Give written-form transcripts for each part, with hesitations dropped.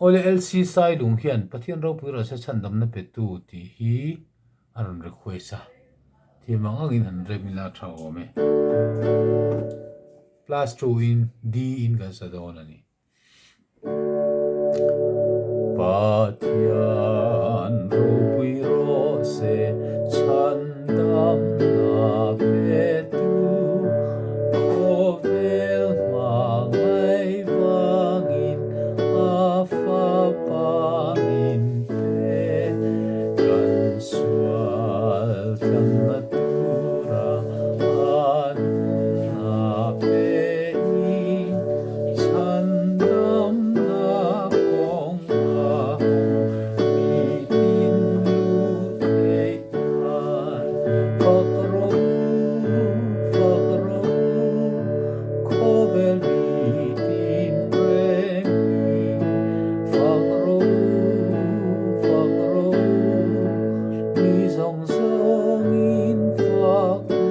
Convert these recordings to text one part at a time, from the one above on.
Awle LC Sailung hian Pathian ropui rawh se chhandamna petu tih hi a rawn request a, thiam ang angin han rem ila a tha awm e. Plus 2 in D in kan sa dawn a ni. Pathian ropui rawh se chhandamna petu khawvel hmangaih vangin a fapa min pe. Kan sual tlanna tura a nunna pein Chhandamna kawngka hawng mi tin lut theih nan. Fak rawh u, fak rawh u, khawvel mi tin rengin. Fak rawh u, fak rawh u, mi zawng zawngin fak u.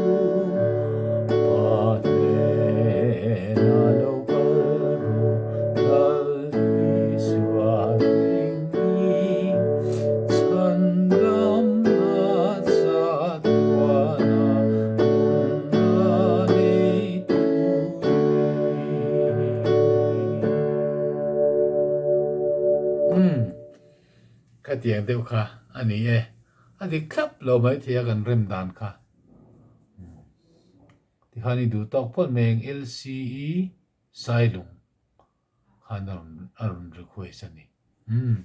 Pa hnena lo kal ru, Lal Isua hmingin chhandamna chatuana nunna nei turin. Umm, khatiang deuh kha a ni e, a dik thlap lo maithei a kan rem dan kha. Tikhan i duh tawk phawt mai ang LCE Sailung khan a rawn a rawn request a ni. Umm.